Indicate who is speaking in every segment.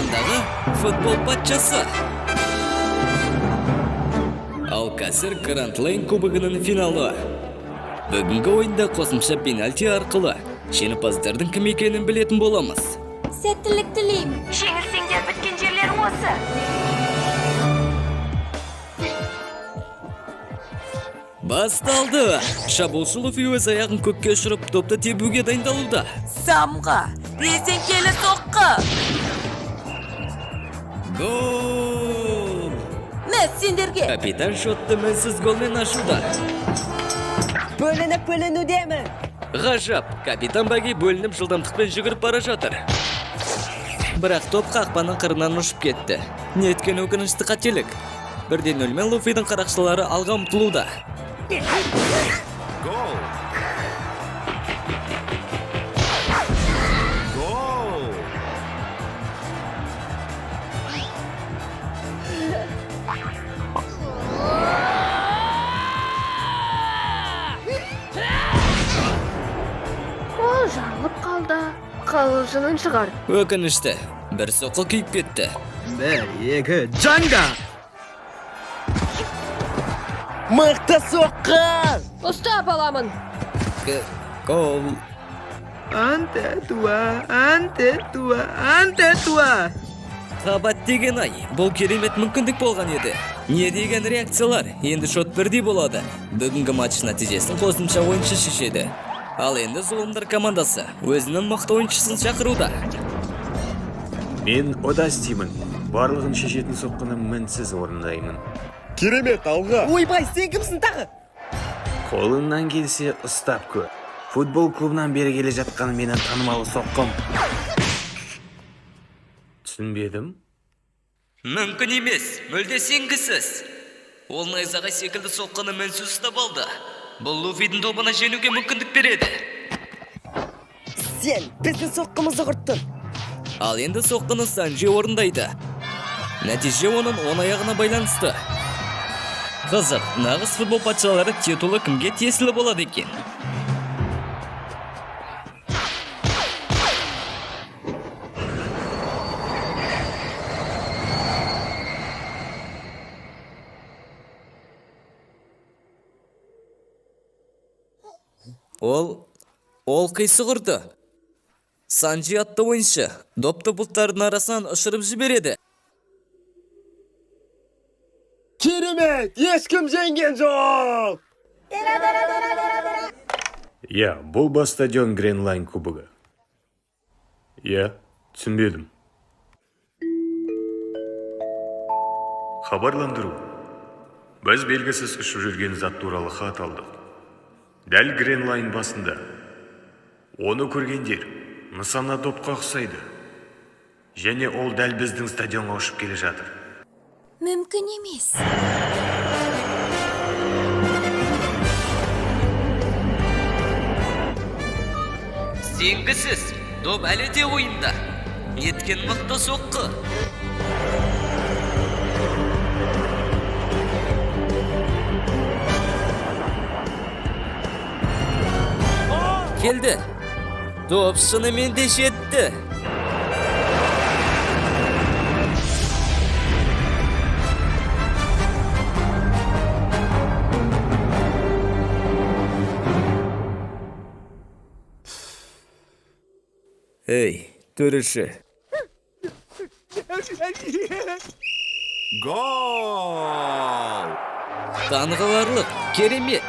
Speaker 1: Аспандағы футбол патшасы. Ал қазір Гранд Лейн кубогының финалы. Бүгінгі ойында қосымша пенальти арқылы жеңімпаздардың кім екенін білетін боламыз.
Speaker 2: Сәттілік тілеймін.
Speaker 3: Жеңілсеңдер, біткен жерлерің осы.
Speaker 1: Басталды! Шабуылшы Луфи өз аяғын көкке ұшырып, допты тебуге дайындалуда.
Speaker 4: Самға! Резеңкелі соққы!
Speaker 1: Гол!
Speaker 4: Мә, сендерге!
Speaker 1: Капитан шотты мінсіз голмен ашуда.
Speaker 5: Бөлініп бөлінудемін.
Speaker 1: Ғажап! Капитан Баги бөлініп жылдамдықпен жүгіріп бара жатыр. Бірақ топ қақпаның қырынан ұшып кетті. Неткен өкінішті қателік. Бірден нөлмен Луфидің қарақшылары алға ұмтылуда.
Speaker 6: Гол! Гол!
Speaker 3: Ол жарылып қалды. Қалжыңын шығар.
Speaker 1: Өкінішті. Бір соққы күйіп кетті.
Speaker 7: Бір, екі, Джанга!
Speaker 5: Мықты соққы!
Speaker 3: Ұстап аламын.
Speaker 1: Гол.
Speaker 7: Анте туа, анте туа, анте туа!
Speaker 1: Қабат деген ай, бұл керемет мүмкіндік болған еді. Не деген реакциялар, енді шот бірдей болады. Бүгінгі матч нәтижесін қосымша ойыншы шешеді. Ал енді зұлымдар командасы өзінің мықты ойыншысын шақыруда.
Speaker 8: Мен Одастимін. Барлығын шешетін соққыны мінсіз орындаймын.
Speaker 6: Керемет, алға!
Speaker 5: Ойбай, сен кімсің тағы?
Speaker 8: Қолыңнан келсе ұстап көр. Футбол клубынан бері келе жатқан менің танымал соққым. Түсінбедім.
Speaker 1: Мүмкін емес, мүлде сенгісіз. Ол найзағай секілді соққыны мінсіз ұстап алды. Бұл Луфидің тобына жеңуге мүмкіндік береді.
Speaker 5: Сен біздің соққымызды құрттың.
Speaker 1: Ал енді соққыны Санджи орындайды. Нәтиже оның оң аяғына байланысты. Қызық, нағыз футбол патшалары титулы кімге тиесілі болады екен? Ол қисық ұрды. Санджи атты ойыншы допты бұлттардың арасынан ұшырып жібереді.
Speaker 6: Керемет! Ешкім жеңген жоқ!
Speaker 8: Иә, бұл бас стадион Гренлайн кубогы. Иә, түсінбедім. Хабарландыру. Біз белгісіз ұшып жүрген зат туралы хат алдық. Дәл Гренлайн басында. Оны көргендер нысана допқа ұқсайды. Және ол дәл біздің стадионға ұшып келе жатыр.
Speaker 2: Мүмкін емес.
Speaker 1: Сенгісіз, доп әлі де ойында. Неткен мықты соққы. Келді. Доп шынымен де жетті. Ей, төреші.
Speaker 6: Гол!
Speaker 1: Таңғаларлық, керемет.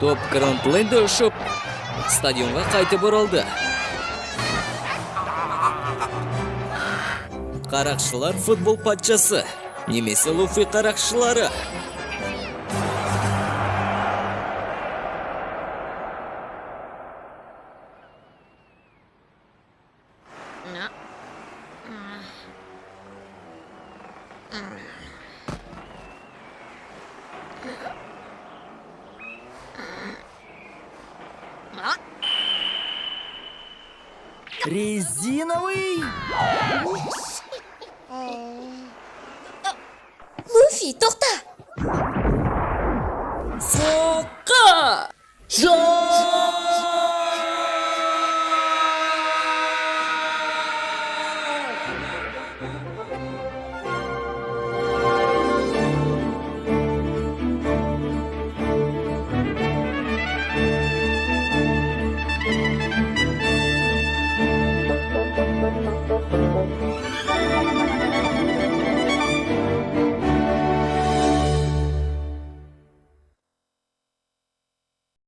Speaker 1: Топ Гранд Ленді ұшып, стадионға қайтып оралды. Қарақшылар футбол патшасы немесе Луфи қарақшылары.
Speaker 5: Резиновый!
Speaker 2: Луфи, тоқта!
Speaker 4: Соққы!
Speaker 5: Жоқ!